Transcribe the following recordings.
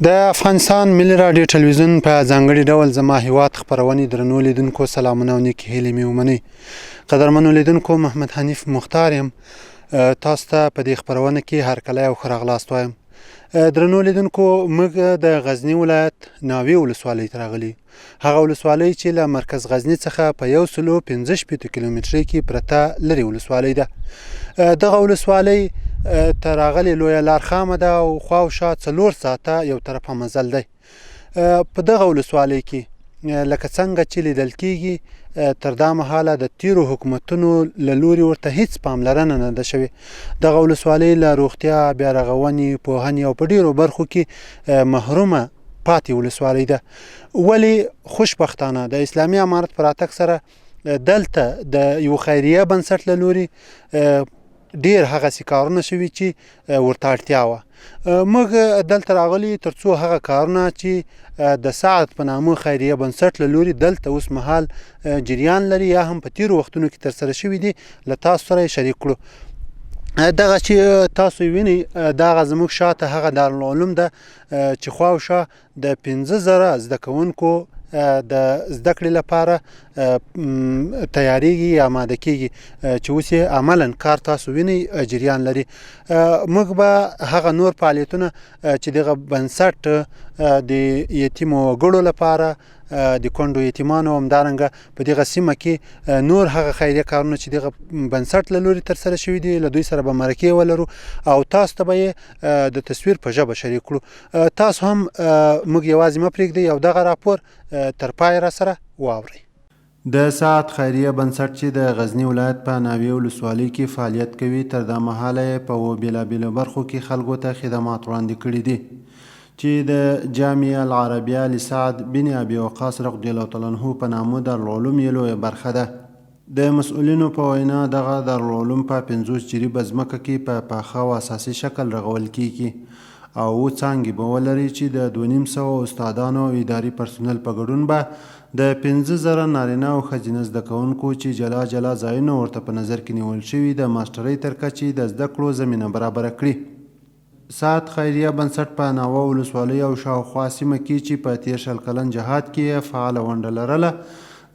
د افغانستان ملي راډیو ټلویزیون په ځانګړي ډول زما هیواد خپرونې درنو لیدونکو سلامونه او نیکې هیلې مې ومنئ. قدرمنو لیدونکو، محمد حنیف مختار یم، تاسو ته په دې خپرونه کې هرکلی او ښه راغلاست وایم. درنو لیدونکو، موږ د غزني ولایت ناوې ولسوالۍ ته راغلي، هغه ولسوالۍ چې له مرکز غزني څخه په 165 کیلومترۍ کې پرته لرې ولسوالۍ ده. دغه ولسوالۍ ته راغلې لویه لار خامه ده او خواوشا 4 ساعته یو طرفه مزل دی. په دغه ولسوالۍ کې لکه څنګه چې لیدل کیږي، تر دا مهاله د تیرو حکومتونو له لوري ورته هیڅ پاملرنه نه ده شوې. دغه ولسوالۍ له روغتیا، بیارغونې، پوهنې او په ډیرو برخو کې محرومه پاتې ولسوالۍ ده. ولی خوشبختانه د اسلامي امارت پر راتګ سره دلته د یو خیریه بنسټ له لوري ډیر هغسې کارونه شوي چې ورته اړتیا وه. موږ دلته راغلي ترڅو هغه کارونه چې د سعد په نامه خیریه بنسټ له لوري دلته اوس مهال جریان لري یا هم په تیرو وختونو کې ترسره شوي دي، له تاسو سره یې شریک کړو. دغه چې تاسو یې وینئ، دغه زموږ شاته هغه دارالعلوم ده چې خواوشا د 5000 زده کوونکو د زده کړې لپاره تیاریږي یا آماده کیږي، چې اوس یې عملاً کار تاسو وینئ جریان لري. موږ به هغه نور فعالیتونه چې دغه بنسټ د یتیمو وګړو لپاره، د کونډو یتیمانو، همدارنګه په دغه سیمه کې نور هغه خیریه کارونه چې دغه بنسټ له لوري ترسره شوي دي، له دوی سره به مرکې ولرو او تاسو ته به یې د تصویر په ژبه شریک کړو. تاسو هم موږ یوازې مه پرېږدئ او دغه راپور تر پایه را سره واورئ. د سعد خیریه بنسټ چې د غزني ولایت په ناوې ولسوالۍ کې فعالیت کوي، تر دا مهاله یې په اوو بېلابېلو برخو کې خلکو ته خدمات وړاندې کړي دي، چې د جامعه العربیه لسعد بن ابي وقاص رضی الله تعالی عنه په نامه دارالعلوم یې لویه برخه ده. د مسؤلینو په وینا، دغه دارالعلوم په 50 جریبه ځمکه کې په پاخه او اساسي شکل رغول کیږي او 7 څانګې به ولري، چې د 250 استادانو او اداري پرسونل په ګډون به د 5000 نارینه او ښځینه زده کوونکو چې جلا جلا ځایونه ورته په نظر کې نیول شوي، د ماسټرۍ تر کچې د زده کړو زمینه برابره کړي. سعد خیریه بنسټ په ناوه ولسوالۍ او شاوخوا سیمه کې چې په تېر 20 کلن جهاد کې یې فعاله ونډه لرله،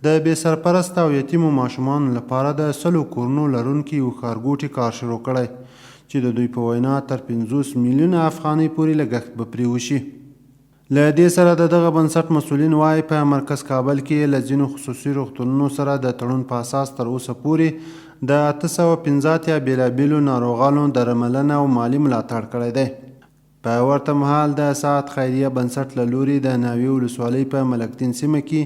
د بې سرپرسته او یتیمو ماشومانو لپاره د 100 کورونو لرونکي یو ښارګوټي کار شروع کړی، چې د دوی په وینا تر 50 میلیونه افغانۍ پورې لګښت به پرې وشي. له دې سره د دغه بنسټ مسؤلین وايي، په مرکز کابل کې یې له ځینو خصوصي روغتونونو سره د تړون په اساس تر اوسه پورې د 885 بېلابېلو ناروغانو درملنه او مالي ملاتړ کړی دی. په ورته مهال د سعد خیریه بنسټ له لوري د ناوې ولسوالۍ په ملکدین سیمه کې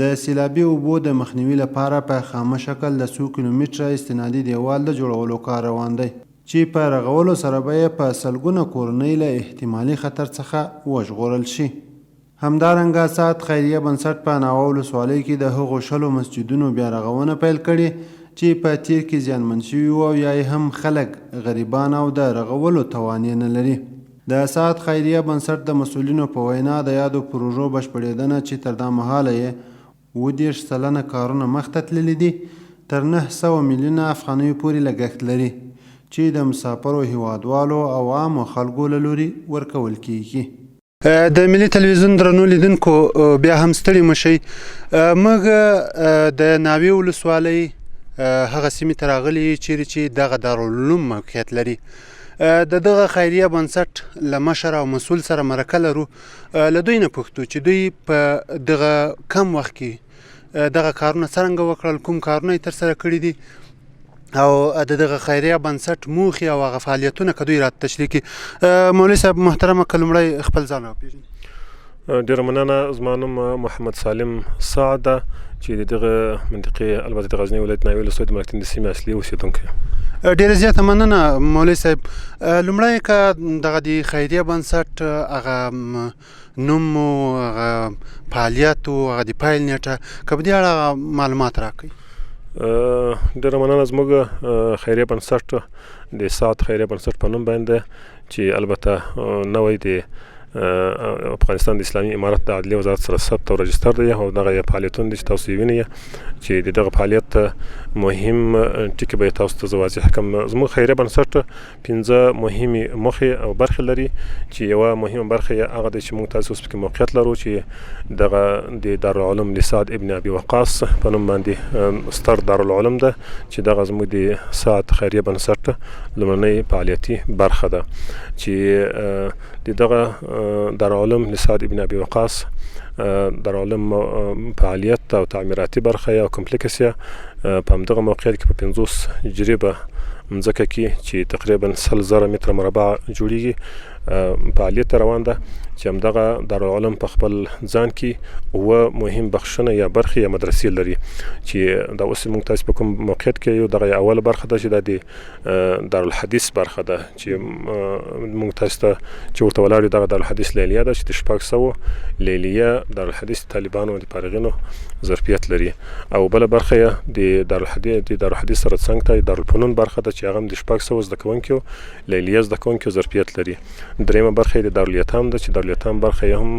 د سیلابي اوبو د مخنیوي لپاره په خامه شکل د څو کیلومتره استنادي دیوال د جوړولو کار روان دی، چې په رغولو سره به یې په سلګونه کورنۍ له احتمالي خطر څخه وژغورل شي. همدارنګه سعد خیریه بنسټ په ناوه ولسوالۍ کې د هغو 20 مسجدونو بیا رغونه پیل کړې چې په تیر کې زیانمن شوي وو او یا یې هم خلک غریبان او د رغولو توان یې نه لري. د سعد خیریه بنسټ د مسؤلینو په وینا، د یادو پروژو بشپړېدنه چې تر دا مهاله یې 37% کارونه مخته تللي دي، تر 900 میلیونه افغانیو پورې لګښت لري، چې د مسافرو هیوادوالو او عامو خلکو له لوري ورکول کیږي. د ملي تلویزیون درنو لیدونکو، بیا هم ستړي مه شئ. موږ د ناوې ولسوالۍ هغه سیمې ته راغلي چیرې چې دغه دارالعلوم موقعیت لري. د دغه خیریه بنسټ له مشر او مسؤل سره مرکه لرو، له دوی نه پوښتو چې دوی په دغه کم وخت کې دغه کارونه څرنګه وکړل، کوم کارونه یې ترسره کړي دي او د دغه خیریه بنسټ موخې او هغه فعالیتونه که دوی راته تشریح کړي. مولوي صاحب محترمه، که لومړی خپل ځان راوپېژني. ډېره مننه. زما نوم محمد سالم سعد ده، چې د دغه منطقې، البته د غزني ولایت ناوې ولسوالۍ د ملکتین د سیمې اصلي اوسېدونکی یم. ډېره زیاته مننه مولوي صاحب. لومړی که دغه د خیریه بنسټ هغه نوم مو، هغه فعالیت او هغه د پیل نیټه، که په دې اړه معلومات راکړئ. ډېره مننه. زموږ خیریه بنسټ د سعد خیریه بنسټ په نوم باندې، چې البته نوی د افغانستان د اسلامي امارت د عدلي وزارت سره ثبت او رجستر دی او دغه یې فعالیتونه دي چې تاسو یې وینئ چې د دغه فعالیت مهم ټکي به تاسو ته زه واضح کړم. زموږ خیریه بنسټ پنځه مهمې موخې او برخې لري چې یوه مهمه برخه یې هغه دی چې موږ تاسو اوس پکې موقعیت لرو چې دغه د دارالعلوم لسعد ابن ابي وقاص په نوم باندې ستر دارالعلوم ده چې دغه زموږ د سعد خیریه بنسټ لومړنۍ فعالیتي برخه ده چې د دغه دارالعلوم لسعد ابن ابي وقاص دارالعلوم فعالیت او تعمیراتي برخه یا کمپلیکس یا په همدغه موقعیت کې په 50 جریبه مځکه کې چې تقریبا 100,000 متر مربع جوړیږي فعالیت روان ده چې همدغه دارالعلوم په خپل ځان کې اووه مهم بخشونه یا برخې یا مدرسې لري چې دا اوس موږ تاسو په کوم موقعیت کې یو، دغه اوله برخه ده چې دا د دارالحدیث برخه ده چې موږ تاسو ته چې ورته ولاړ یو، دغه دارالحدیث لیلیه ده چې د 600 لیلیه دارالحدیث طالبانو د فارغینو ظرفیت لري. او بله برخه یې د دارالحدیث د دارالحدیث سره څنګ ته دارالفنون برخه ده چې هغه هم د 600 زده کوونکیو لیلیه زده کوونکیو ظرفیت لري. درېیمه برخه یې د دارالیتام ده چې دارالیتام برخه یې هم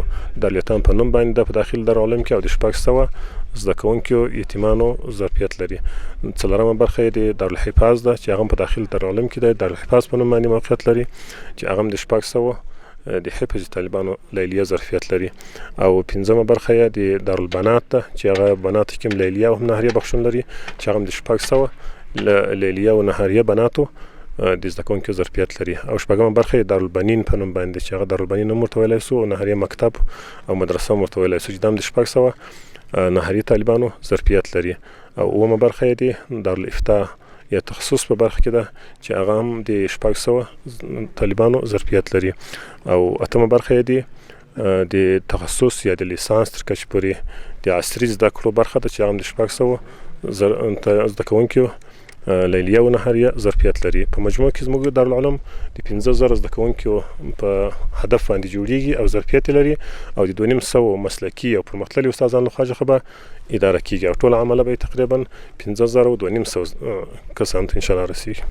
دارالیتام په نوم باندې ده په داخل دارالعلوم کې او د 600 زده کوونکیو یتیمانو ظرفیت لري. څلورمه برخه یې د دارالحفاظ ده چې هغه هم په داخل دارالعلوم کې ده، دارالحفاظ په نوم باندې موقعیت لري چې هغه هم د 600 د حفظ طالبانو لیلیه ظرفیت لري. او پنځمه برخه یې د دارالبنات ده چې هغه بنات کې هم لیلیه او هم نهریه بخشونه لري چې هغه هم د 600 لیلیه او نهریه بناتو د زده کوونکو ظرفیت لري. او شپږمه برخه یې دارالبنین په نوم باندې چې هغه دارالبنین هم ورته ویلای سو او نهریه مکتب او مدرسه هم ورته ویلای سو چې دا هم د 600 نهري طالبانو ظرفیت لري. او اوومه برخه یې د دارالافتا یا تخصص په برخه کې ده چې هغه هم د 600 طالبانو ظرفیت لري. او اتمه برخه یې د تخصص یا د لیسانس تر کچې پورې د عصري زده کړو برخه ده چې هغه هم د 600 زده کوونکیو لیلیه او نهریه ظرفیت لري. په مجموع کې زموږ دارالعلوم د 5000 زده کوونکیو په هدف باندې جوړیږي او ظرفیت لري او د 250 مسلکي او پرمختللي استادانو لخوا څخه به اداره کیږي او ټوله عمله به تقریبا 5250 کسانو ته انشاءالله رسیږي.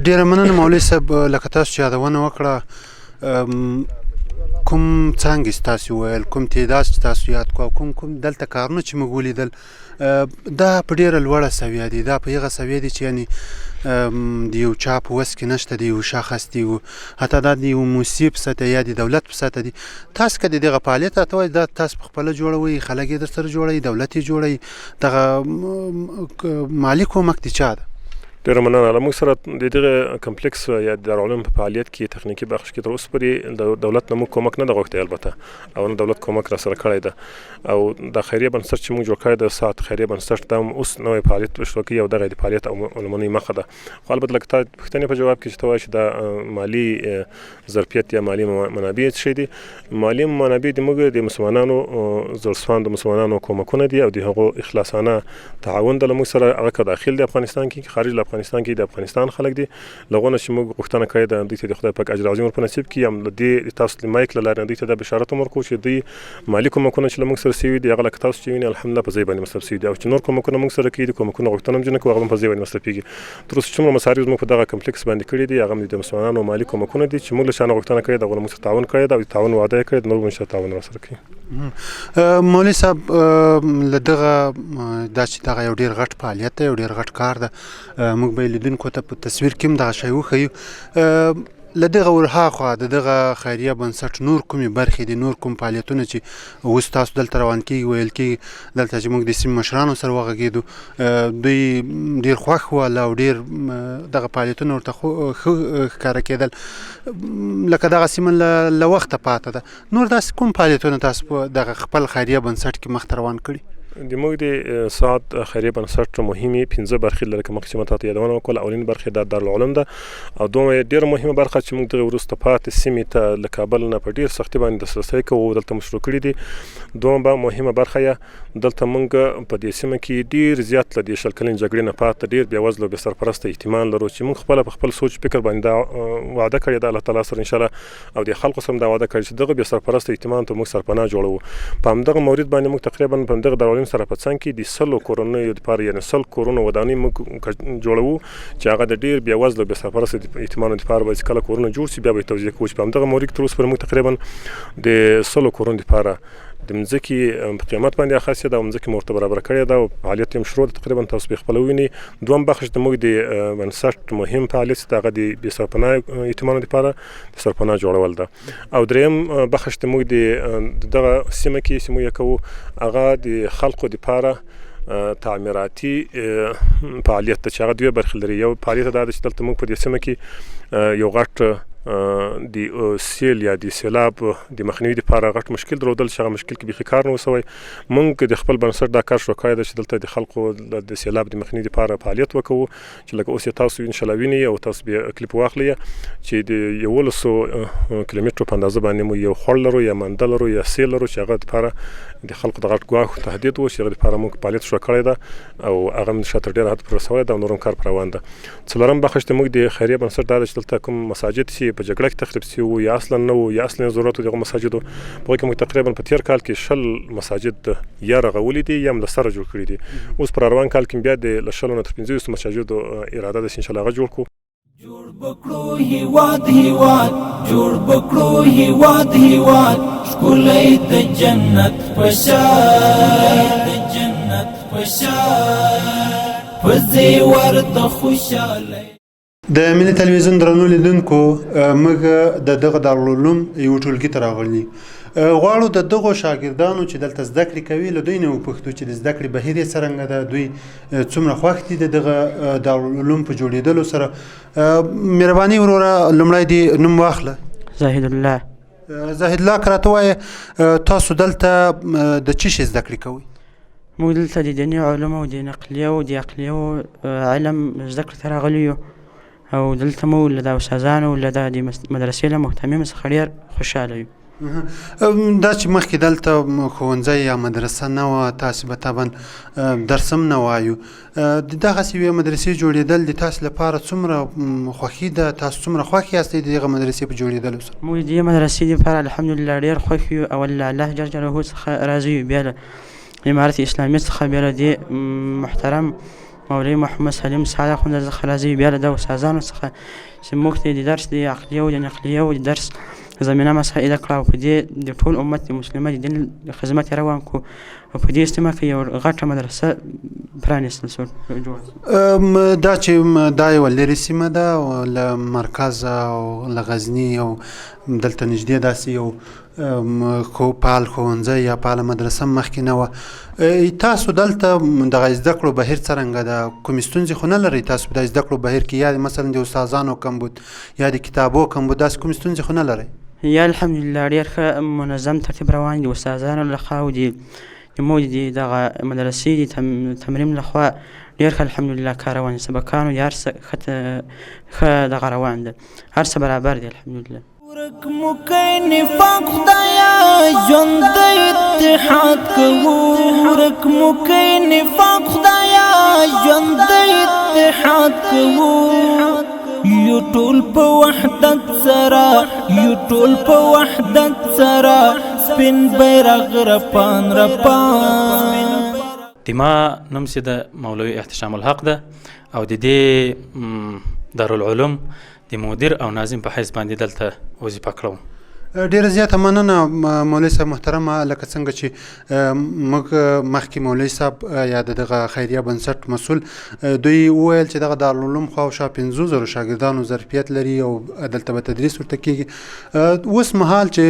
ډیره مننه مولوي صاحب، لکه تاسو چې یادونه وکړه کوم څانګې چې تاسو وویل، کوم تعداد چې تاسو یاد کړو، کوم کوم دلته کارونه چې موږ ولیدل، دا په ډیره لوړه سویه دي، دا په هغه سویه دي چې یعنی د یو چا په وس کې نشته، د یو شخص دی، حتی دا د یو موسسې په سطح یا د دولت په سطح دي. تاسو که د دغه فعالیت راته وایئ، دا تاسو په خپله جوړوئ، خلک یې در سره جوړوي، دولت یې جوړوي، دغه مالي کومک د چا ده؟ ډېره مننه. له موږ سره د دغه کمپلیکس یا د دارالعلوم په فعالیت کې تخنیکي بخش کې تر اوسه پورې د دولت نه موږ کومک نه ده غوښتی البته، او نه دولت کومک را سره کړی ده. او دا خیریه بنسټ چې موږ جوړ کړی ده، ساعت خیریه بنسټ، دا هم اوس نوی فعالیت شروع کوي او دغه د فعالیت او لومړنۍ مخه ده. خو البته لکه تا پوښتنې په جواب کې چې ته وایې چې دا مالي ظرفیت یا مالي منابع څه شی دي، مالي منابع د موږ د مسلمانانو زړسواندو مسلمانانو کومکونه دي او د هغو اخلاصانه تعاون ده له موږ سره، هغه که داخل د افغانستان کې که خارج له افغانستان کې د افغانستان خلک دي. له هغو نه چې موږ غوښتنه کړې ده دوی ته د خدای پاک اجر عظیم ور په نصیب کړي، هم له دې تاسو د مایک له لارې نه دوی ته دا بشارت هم ورکړو چې دوی مالي کومکونه چې له موږ سره سوي دي هغه لکه تاسو چې وینئ الحمدلله په ځای باندې مصرف سوي دي، او چې نور کومکونه موږ سره کوي د کومکونو غوښتنه هم ځینې کوو هغه هم په ځای باندې مصرفېږي. تر اوسه څومره مصارف زموږ په دغه کمپلیکس باندې کړي دي هغه هم د مسلمانانو مالي کومکونه دي چې موږ له چا نه غوښتنه کړې ده، هغو له موږ سره تعاون کړی ده او د تعاون وعده یې کړې ده، نور به ان تعاون راسره کوي. مولوي صاحب، له دغه دا چې دغه یو ډېر غټ فعالیت دی، یو ډېر غټ کار ده، موږ به یې لیدونکو ته په تصویر کې هم دغه شی وښیو. له دغه ورهاخوا د دغه خیریه بنسټ نور کومې برخې دي، نور کوم فعالیتونه چې اوس تاسو دلته روان کېږي، ویل کېږي دلته چې موږ د سیمې مشرانو سره وغږېدو دوی ډېر خوښ ول او ډېر دغه فعالیتونه ورته ښه ښکاره کېدل، لکه دغه سیمه له وخته پاته ده، نور داسې کوم فعالیتونه تاسو په دغه خپل خیریه بنسټ کې مخته روان کړي؟ د موږ د سعد خیریه بنسټ مهمې پنځه برخې لکه مخکې چې ما تاته یادونه وکړه، اولین برخې دا دارالعلوم ده او دومره یې ډېره مهمه برخه چې موږ دغه وروسته پاتې سیمې ته له کابل نه په ډېر سختي باندې لاسرسی کوو دلته مو شروع کړي دي. دومره مهمه برخه یې دلته موږ په دې سیمه کې ډېر زیات له دې 20 کلنې جګړې نه پاتې ډېر بېوزله او بې سرپرسته یتیمان لرو چې موږ خپله په خپل سوچ فکر باندې دا وعده کړې ده الله تعالی سره انشاءالله او د خلکو سره دا وعده کړې چې دغه بې سرپرسته یتیمانو ته موږ سرپناه جوړوو. په همدغه مورد باندې موږ تقریبا په همدغه دارالعلوم دارالعلوم سره په څنګ کې د 100 کورنیو لپاره، یعنی 100 کورونو ودانۍ موږ جوړوو چې هغه د ډیر بې وزلو بې سرپرسته یتیمانو لپاره به چې کله کورونه جوړ شي بیا به یې توزیع کوو، چې په همدغه مورد کې تر اوسه پورې موږ تقریبا د 100 کورونو لپاره د مځکې په قیمت باندې اخیستې ده او مځکې مو ورته برابره کړې ده او فعالیت یې هم شروع ده. تقریبا تاسو به یې خپله ووینئ. دوهم بخش د موږ د بنسټ مهم فعالیت چې هغه د بې سرپناه یتیمانو لپاره د سرپناه جوړول ده. او دریم بخش د موږ د دغه سیمه کې چې موږ یې کوو هغه د خلکو لپاره تعمیراتي فعالیت ده چې هغه دوې برخې لري. یو فعالیت دا ده چې دلته موږ په دې سیمه کې یو غټ د سیل یا د سیلاب د مخنیوي لپاره غټ مشکل درلودل چې هغه مشکل کې بیخي کار نه و سوی. موږ د خپل بنسټ دا کار شروع کړی ده چې دلته د خلکو د سیلاب د مخنیوي لپاره فعالیت وکړو چې لکه اوس یې تاسو انشاءالله وینئ او تاسو به کلیپ واخلئ چې د 11 کیلومترو په اندازه باندې مو یو خوړ لرو یا منده لرو یا سیل لرو چې هغه لپاره د خلکو د غټ ګواښ تهدید و چې هغه لپاره موږ فعالیت شروع کړی ده او هغه موږ تر ډېره حد پورې رسولی ده او نور هم کار پر روان ده. څلورم بخش د موږ د خیریه بنسټ دا ده چې دلته کوم مساجد چې په جګړه کې تخریب شوي وو یا اصلا نه وو یا اصلا ضرورت و دغو مساجدو په هغه کې موږ تقریبا په تېر کال کې 20 مساجد یا رغولي دي یا هم له سره جوړ کړي دي. اوس پر روان کال کې بیا د له 20 نه تر 25 مساجدو اراده ده چې انشاءالله هغه جوړ کړو. جوړ بکړو هیواد هیواد، جوړ بکړو هیواد هیواد، ښکلی د جنت په شان، د جنت په شان، په زیور د خوشحالۍ. د ملي تلویزیون درنو لیدونکو، موږ د دغه دارالعلوم یو ټولګي ته راغلي. غواړو د دغو شاګردانو چې دلته زده کړې کوي له دوی نه وپوښتو چې د زده کړې بهیر یې څرنګه ده، دوی څومره خوښ دي د دغه دارالعلوم په جوړېدلو سره. مهرباني وروره، لومړی دې نوم واخله. زاهد الله. زاهد الله، که راته ووایې تاسو دلته د څه شي زده کړې کوئ؟ موږ دلته د دیني علومو، د نقلیو او د عقلیو علم زده کړې ته راغلي یو او دلته مو له د استادانو له د مدرسې له مهتممو څخه ډېر خوشحاله یو. دا چې مخکې دلته ښوونځی یا مدرسه نه وه، تاسې به طبعا درس هم نه وایو، د دغسې یوې مدرسې جوړېدل د تاسې لپاره څومره خوښي ده؟ تاسو څومره خوښ یاستئ د دغه مدرسې په جوړېدلو سره؟ موږ د دې مدرسې لپاره الحمدلله ډېر خوښ یو. اول له الله جل جلاله څخه راضي یو، بیا له امارت اسلامي څخه، بیا له دې محترم مولوي محمد سلیم سعد اخوند څخه راضي یو، بیا له دغو استادانو څخه چې موږ ته د درس د عقلیو د نقلیو د درس زمینه مساعده کړه او په دې د ټول امت د مسلمه د دین خدمت یې روان کړو او په دې سیمه کې یو غټه مدرسه پرانیستل شوه جوړه. دا چې دا یوه لرې سیمه ده او له مرکز او له غزني او دلته نږدې داسې یو فعال ښوونځی یا فعاله مدرسه مخکې نه وه، تاسو دلته دغه زده کړو بهیر څرنګه ده؟ کومې ستونزې خو نه لرئ تاسو په زده کړو بهیر کې؟ یا مثلا د استادانو کمبود یا د کتابو کمبود، داسې کومې ستونزې خو نه لرئ؟ یا الحمدلله ډېر ښه منظم ترتیب روان دي. استادانو لخوا او د موږ د دغه مدرسې د تمرین لخوا ډېر ښه الحمدلله کار روان دي. سبقانو د هر څه ښه دغه روان ده، هر څه برابر دي الحمدلله. ورک مو کئ نفاق خدایا، ژوند د اتحاد کوو. ورک مو کئ نفاق خدایا، ژوند د اتحاد کوو. یو ټول په وحدت سره، یو ټول په وحدت سره، سپین بیرغ رپان رپان. د ما نوم چې د مولوي احتشام الحق ده او د دې دارالعلوم د مدیر او ناظم په حیث باندې دلته وظیفه کړم. ډېره زیاته مننه مولوي صاحب محترمه. لکه څنګه چې موږ مخکې مولوي صاحب یا د دغه خیریه بنسټ مسؤل دوی وویل چې دغه دارالعلوم خواوشا 5000 شاګردانو ظرفیت لري او دلته به تدریس ورته کېږي. اوس مهال چې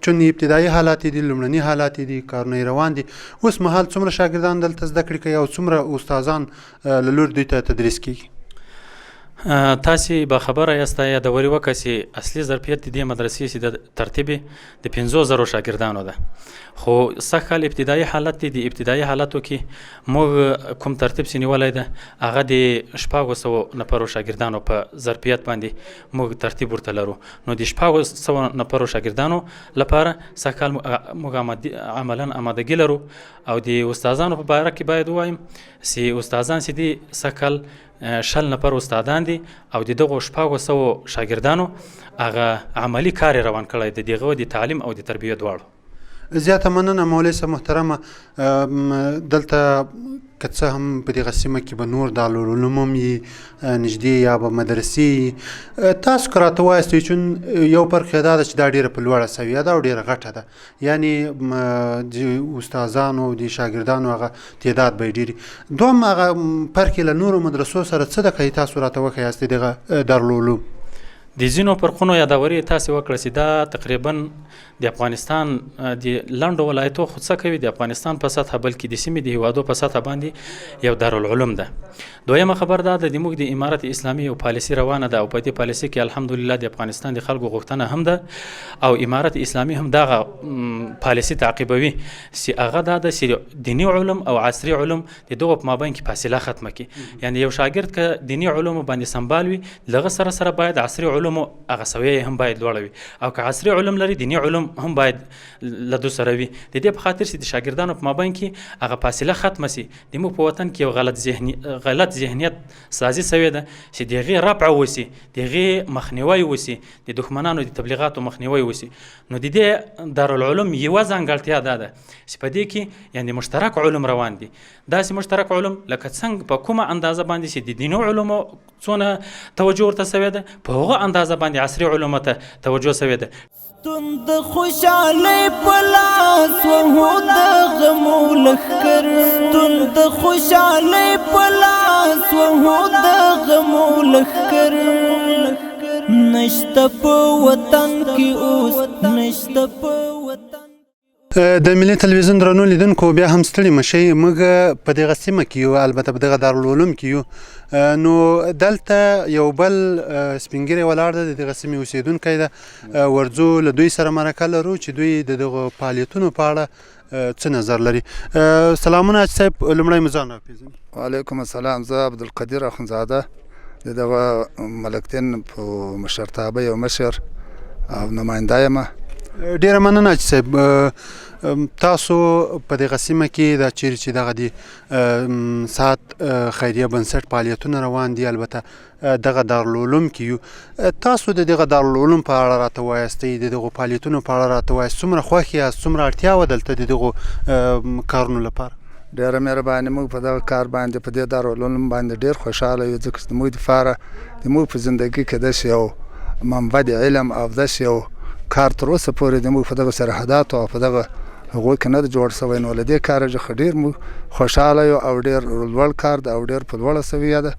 چون ابتدایي حالات دي، لومړني حالات دي، کارونه یې روان دي، اوس مهال څومره شاګردان دلته زده کړې کوي او څومره استادان له لوري دوی ته تدریس کېږي؟ تاسې به خبره یاست یادوري وکړه چې اصلي ظرفیت د دې مدرسې چې د ترتیب د 5000 شاګردانو ده، خو سږ کال ابتدایي حالت دی. د ابتدایي حالتو کې موږ کوم ترتیب چې نیولی ده هغه د 600 نفرو شاګردانو په ظرفیت باندې موږ ترتیب ورته لرو. نو د 600 نفرو شاګردانو لپاره سږ کال موږ عملاً آمادګي لرو. او د استادانو په باره کې باید ووایم چې استادان چې دي سږ کال 20 نفر استادان دي او د دغو 600 شاګردانو هغه عملي کار یې روان کړی دی، د هغو د تعلیم او د تربیې دواړو. زیاته مننه مولوي صاحب محترمه. دلته که څه هم په دغه سیمه کې به نور دارالعلوم هم وي نږدې یا به مدرسې وي، تاسو که راته وایاست، چون یو فرق یې دا ده چې دا ډېره په لوړه سویه ده او ډېره غټه ده، یعنې د استادانو او د شاګردانو هغه تعداد به یې ډېر وي. دوهم هغه فرق یې له نورو مدرسو سره څه ده، که تاسو راته وښیاست دغه دارالعلوم؟ د ځینو فرقونو یادوري تاسې وکړه چې دا تقریبا د افغانستان د لنډو ولایتو خو څه کوي، د افغانستان په سطحه بلکې د سیمې د هیوادو په سطحه باندې یو دارالعلوم ده. دویمه خبر دا ده د موږ د امارت اسلامي یو پالیسي روانه ده او په دې پالیسي کې الحمدلله د افغانستان د خلکو غوښتنه هم ده او امارت اسلامي هم دغه پالیسي تعقیبوي چې هغه دا ده چې دیني علوم او عصري علوم د دغو په مابین کې فاصله ختمه کړي. یعنی یو شاګرد که دیني علومو باندې سمبال وي، لغه سره سره باید عصري علومو هغه سویه هم باید لوړه وي، او که عصري علوم لري دیني علوم هم باید له دو سره وي. د دې په خاطر چې د شاګردانو په مابین کې هغه فاصله ختمه سي. د موږ په وطن کې یو غلط ذهنیت سازي سوې ده چې د هغې رفع وسي، د هغې مخنیوی وسي، د دښمنانو د تبلیغاتو مخنیوی وسي. نو د دې دارالعلوم یوه ځانګړتیا دا ده چې په دې کې یعنی مشترک علوم روان دي، داسې مشترک علوم لکه څنګه په کومه اندازه باندې چې د دیني علومو څونه توجه ورته سوې ده، په هغه اندازه باندې عصري علومو ته توجه سوې ده. ستون د خوشحالۍ په لاس وهو د غمو لښکر، ستون د خوشحالۍ په لاس وهو د غمو لښکر، نشته په وطن کې اوس، نشته په وطن. د ملي تلویزیون درنو لیدونکو، بیا هم ستړي مشئ. موږ په دغه سیمه کې یو، البته په دغه دارالعلوم کې یو. نو دلته یو بل سپین ږیری ولاړ ده، د دغه سیمې اوسېدونکی ده. ورځو له دوی سره مرکه لرو چې دوی د دغو فعالیتونو په اړه څه نظر لري. سلامونه حاجي صاحب، لومړی مو ځان راپېژنئ. وعلیکم السلام، زه عبدالقدیر اخندزاده د دغه ملکتین په مشرتابه یو مشر او نماینده یم. ډیره مننه حاجي صاحب. تاسو په دغه سیمه کې دا چیرې چې دغه د ساعت خیریه بنسټ فعالیتونه روان دي، البته دغه دارالعلوم کې یو، تاسو د دغه دارالعلوم په اړه راته وایاستئ، د دغو فعالیتونو په اړه راته وایاست، څومره خوښ یاست، څومره اړتیا وه دلته د دغو کارونو لپاره؟ ډېره مهرباني. موږ په دغه کار باندې، په دې دارالعلوم باندې ډېر خوشحاله یو، ځکه چې د موږ دپاره د موږ په زندګي کې داسې یو منبع د علم او داسې یو کار تر اوسه پورې د موږ په دغه سرحداتو او په دغه هغو کې نه دی جوړ شوی. نو له دې کاره څخه ډېر موږ خوشحاله یو او ډېر لوړ کار ده او ډېر په لوړه سویه ده.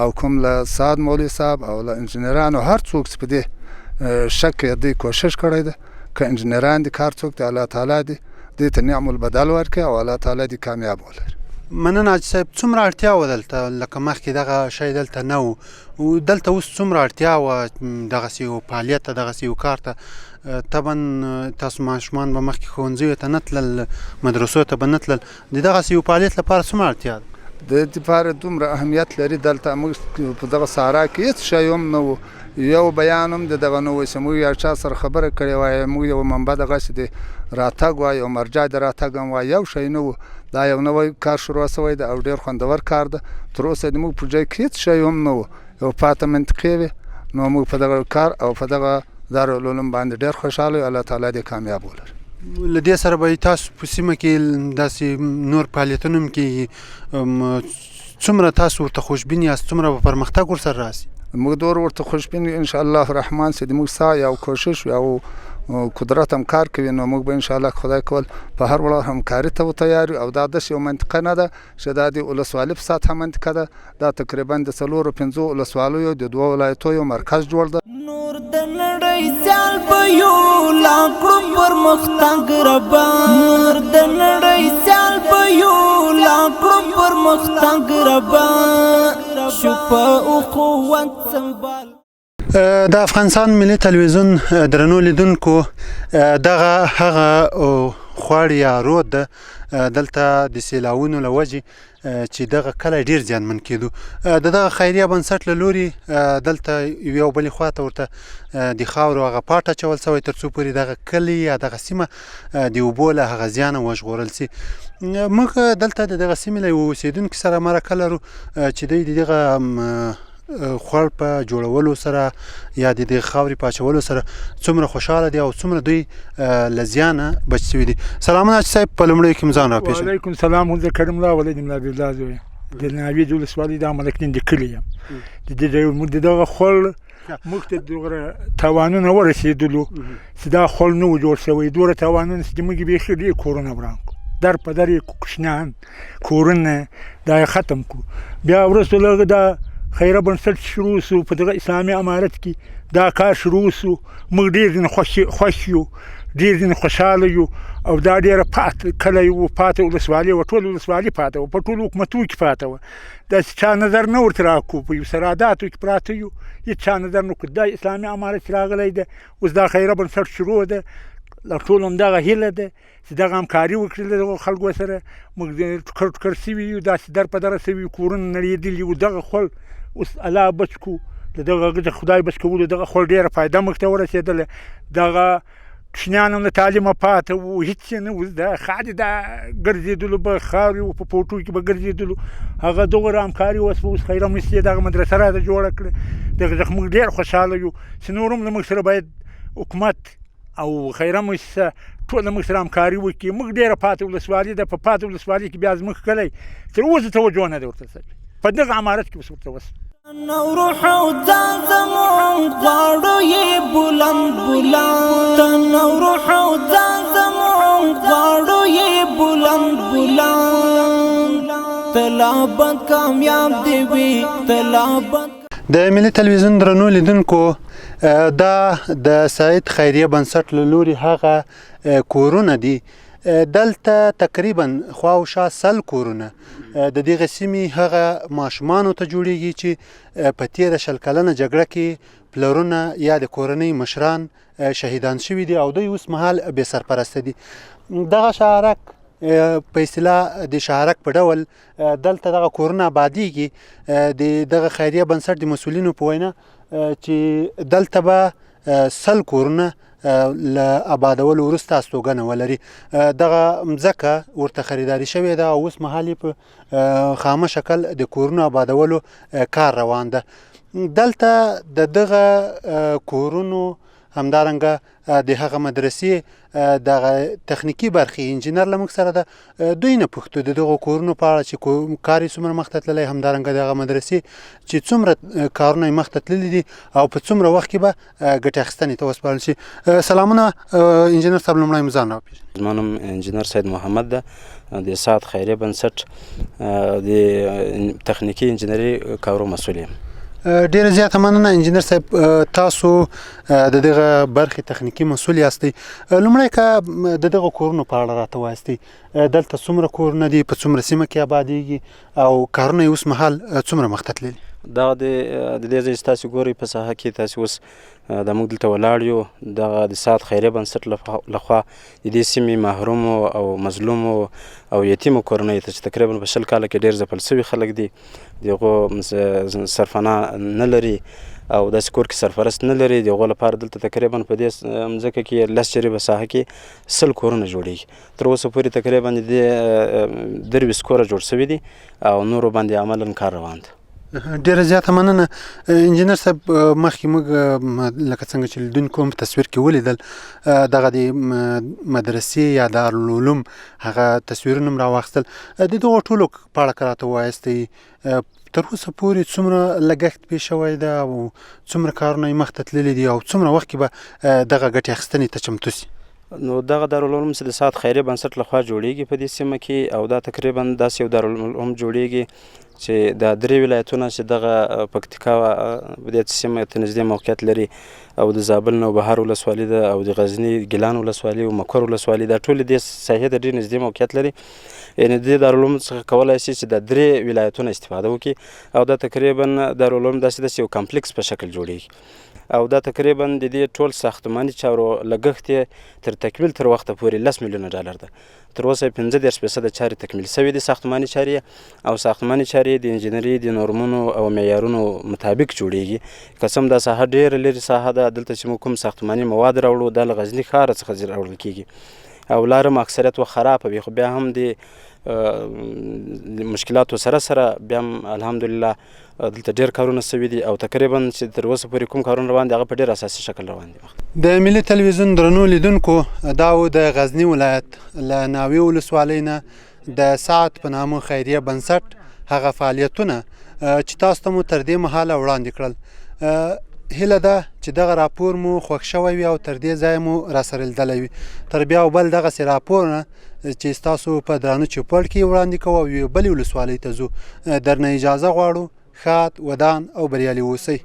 او کوم له سعد مولوي صاحب او له انجنیرانو هر څوک چې په دې شک کې دوی کوشش کړی ده، که انجنیران دي کار څوک دی، الله تعالی دې دوی ته نعم البدل ورکړي او الله تعالی دې کامیاب ولري. مننه حاجي صاحب. څومره اړتیا وه دلته؟ لکه مخکې دغه شی دلته نه و، دلته اوس څومره اړتیا وه دغسې یو فعالیت ته، دغسې یو کار ته؟ طبعا تاسو ماشومان به مخکې ښوونځیو ته نه تلل، مدرسو ته به نه تلل، د دغسې یو فعالیت لپاره څومره اړتیا ده؟ د دې لپاره دومره اهمیت لري. دلته موږ په دغه سارا کې هېڅ شی هم نه و، یو بیان هم د دغه نه و چې موږ یو چا سره خبره کړې وای، موږ یو منبع دغسې د راتګ وای، یو مرجع د راتګ هم وای، یو شی نه و. دا یو نوی کار شروع شوی ده او ډېر خوندور کار ده. تر اوسه د موږ په ځای کې هېڅ شی هم نه و، یو پاته منطقې وې. نو موږ په دغه کار او په دغه دارالعلوم باندې ډېر خوشحاله یو، الله تعالی دې کامیاب ولري. له دې سره به تاسو په سیمه کې داسې نور فعالیتونه هم کېږي، څومره تاسو ورته خوشبین یاست، څومره به پرمختګ ورسره راسي؟ موږ دور ورته خوشبین یو ان شاء الله الرحمن چې د موږ سعی او کوشش وي او قدرت هم کار کوي، نو موږ به ان شاء الله خدای کول په هر وړ همکاري ته تیار یو. او دا داسې یو منطقه نه ده چې دا د ولسوالي په سطحه منطقه ده، دا تقریبا د څلورو پنځو ولسوالیو د دوو ولایتو یو مرکز جوړ ده. نور د نړۍ سیال به یو لا کړو پرمختګ ربا، نور د نړۍ سیال به یو لا کړو پرمختګ ربا، شپه او قوت سنبال. د افغانستان ملي تلویزیون درنو لیدونکو، دغه هغه خوړ یا رود ده دلته د سیلاوونو له وجې چې دغه کلی ډیر زیانمن کېدو، د دغه خیریه بنسټ له لوري دلته یو بلې خواته ورته د خاورو هغه پاټ اچول شوی تر څو پورې دغه کلی یا دغه سیمه د اوبو له هغه زیانه وژغورل سي. موږ دلته د دغه سیمې له یوه اوسېدونکي سره مرکه لرو چې دوی د دغه خوړ په جوړولو سره یا د دغه خاورې په اچولو سره څومره خوشاله دي او څومره دوی له زیانه بچ شوي دي. سلامونه حاجي صاحب، په لومړیو کې مو ځان راپېژنئ. وعلیکم سلام، زه کریم الله ولید ملا عبدالله زوی د ناوې د ولسوالۍ د ملک دین د کلي یم. د دې ځای موږ د دغه خوړ موږ ته دومره تاوانونه ورسېدلو چې دا خوړ نه و جوړ شوی، دومره تاوانونه چې موږ بیخي ډېر کورونه وران کړو، در په در یې کوچنیان کورونه دا یې ختم کړو. بیا وروسته لږ دا خیره بنسټ شروع شو په دغه اسلامي امارت کې، دا کار شروع شو، موږ ډېر ځینې خوښ یو، ډېر ځینې خوشحاله یو. او دا ډېره پاته کلی و، پاته ولسوالي وه، ټوله ولسوالي پاته وه، په ټولو حکومتو کې پاته وه، داسې چا نظر نه ورته راکړو، په یو سراداتو کې پراته یو، هېڅ چا نظر نه کړو. دا اسلامي امارت چې راغلی دی اوس دا خیره بنسټ شروع ده، له ټولو همدغه هیله ده چې دغه همکاري وکړي له دغو خلکو سره. موږ ټوکر ټوکر شوي یو، داسې در په دره شوي یو، کورونه نړېدلي وو، دغه خوړ اوس الله بچ کړو، له دغه خدای بچ کولو دغه خوړ ډېره فایده موږ ته ورسېدله. دغه کوچنیان هم له تعلیمه پاته وو، هېڅ یې نه وو زده، خالي دا ګرځېدلو به خاورې وو، په پوټو کې به ګرځېدلو. هغه دغه همکاري وسوه، اوس خیره موسسې دغه مدرسه راته جوړه کړه، دغه څخه موږ ډېر خوشحاله یو چې نور هم له موږ سره باید حکومت او خیره موسسه ټول له موږ سره همکاري وکړي. موږ ډېره پاتې ولسوالي ده، په پاتې ولسوالي کې بیا زموږ کلی تر اوسه توجه نه دی ورته شوې، په دغه امارت کې اوس ورته وسوه. روح او ځان زمونږ غواړو یې بلند بلند، تن او روح او ځان زمونږ غواړو یې بلند بلند، تلابت کامیاب دی وي تلابت. د ملي تلویزیون درنو لیدونکو، دا د سعید خیریه بنسټ له لوري هغه کورونه دي. دلته تقریبا خواوشا 100 کورونه د دغه سیمې هغه ماشومانو ته جوړیږي چې په تیره 20 کلنه جګړه کې پلرونه یا د کورنۍ مشران شهیدان شوي دي او دوی اوس مهال بې سرپرسته دي. دغه شهرک په اصطلاح د شهرک په ډول دلته دغه کورونه آبادیږي. د دغه خیریه بنسټ د مسؤلینو په وینا چې دلته به 100 کورونه له آبادولو وروسته استوګنه ولري. دغه مځکه ورته خریداري شوې ده او اوس مهال یې په خامه شکل د کورونو آبادولو کار روان ده. دلته د دغه کورونو همدارنګه د هغه مدرسې دغه تخنیکي برخې انجینر له موږ سره ده، دوی نه پوښتو د دغو کورونو په اړه چې کار یې څومره مخته تللی، همدارنګه دغه مدرسې چې څومره کارونه یې مخته تللي دي او په څومره وخت کې به ګټې اخیستنې ته وسپارل شي. سلامونه انجینر صاحب، لومړی مو ځان راوپېژنئ. زما نوم انجینر سید محمد ده، د سعد خیریه بنسټ د تخنیکي انجینري کارو مسؤل یم. ډیره زیاته مننه انجینر صاحب، تاسو د دغه برخې تخنیکي مسؤل یاستئ. لومړی که د دغه کورونو په اړه راته وایاستئ، دلته څومره کورونه دي، په څومره سیمه کې آبادیږي او کارونه یې اوس مهال څومره مخته تللي؟ دا د دې ځای چې تاسو ګورئ په ساحه کې، تاسو اوس دا موږ دلته ولاړ یو، دغه د سعد خیریه بنسټ لخوا د دې سیمې محرومو او مظلومو او یتیمو کورنیو ته چې تقریبا په 20 کاله کې ډېر ځپل شوي خلک دي، د هغو سرپناه نه لري او داسې کور کې سرپرست نه لري، د هغو لپاره دلته تقریبا په دې مځکه کې 10 جریبه ساحه کې 100 کورونه جوړېږي. تر اوسه پورې تقریبا د دې 23 کوره جوړ شوي دي او نورو باندې عملاً کار روان دی. ډیره زیاته مننه انجینر صاحب. مخکې موږ لکه څنګه چې لیدونکو هم په تصویر کې ولیدل، دغه د مدرسې یا دارالعلوم هغه تصویرونه هم راواخیستل. د دغو ټولو په اړه که راته ووایاستئ، تر اوسه پورې څومره لګښت پې شوی ده او څومره کارونه یې مخته تللي دي او څومره وخت کې به دغه ګټې اخیستنې ته چمتو سي؟ نو دغه دارالعلوم چې د سعد خیریه بنسټ لخوا جوړیږي په دې سیمه کې، او دا تقریبا داسې یو دارالعلوم جوړیږي چې دا 3 ولایتونه چې دغه پکتیکا په دې سیمه ته نږدې موقعیت لري او د زابل نوبهار ولسوالي ده او د غزني ګیلان ولسوالي او مکر ولسوالي، دا ټولې دې ساحې ته ډېر نږدې موقعیت لري. یعنې دې دارالعلوم څخه کولای شي چې دا 3 ولایتونه استفاده وکړي او دا تقریبا دارالعلوم داسې داسې یو کمپلیکس په شکل جوړیږي او دا تقریبا د دې ټول ساختماني چارو لګښت یې تر تکمیل تر وخته پورې 10 میلیونه ډالر ده. تر اوسه یې 35% چارې تکمیل شوې دي، ساختماني چارې، او ساختماني چارې د انجینري د نورمونو او معیارونو مطابق جوړیږي. که څه هم دا ساحه ډېره لرې ساحه ده، دلته چې موږ کوم ساختماني مواد راوړو دا له غزني ښاره څخه راوړل کیږي او لار هم اکثریت وخت خرابه وي، خو بیا هم د مشکلاتو سره سره بیا هم الحمدلله دلته ډېر کارونه شوي دي او تقریبا چې تر اوسه پورې کوم کارونه روان دي هغه په ډېر اساسي شکل روان دي. د ملي تلویزیون درنو لیدونکو، دا و د غزني ولایت له ناوې ولسوالۍ نه د ساعت په نامه خیریه بنسټ هغه فعالیتونه چې تاسو ته مو تر دې مهاله وړاندې کړل. هیله ده چې دغه راپور مو خوښ شوی وي او تر دې ځایه مو راسره لیدلی وي. تر بیا او بل دغسې راپور نه چې ستاسو په درانه چوپړ کې وړاندې کوو او یوې بلې ولسوالۍ ته ځو، درنه اجازه غواړو. ښاد، ودان او بریالي اوسئ.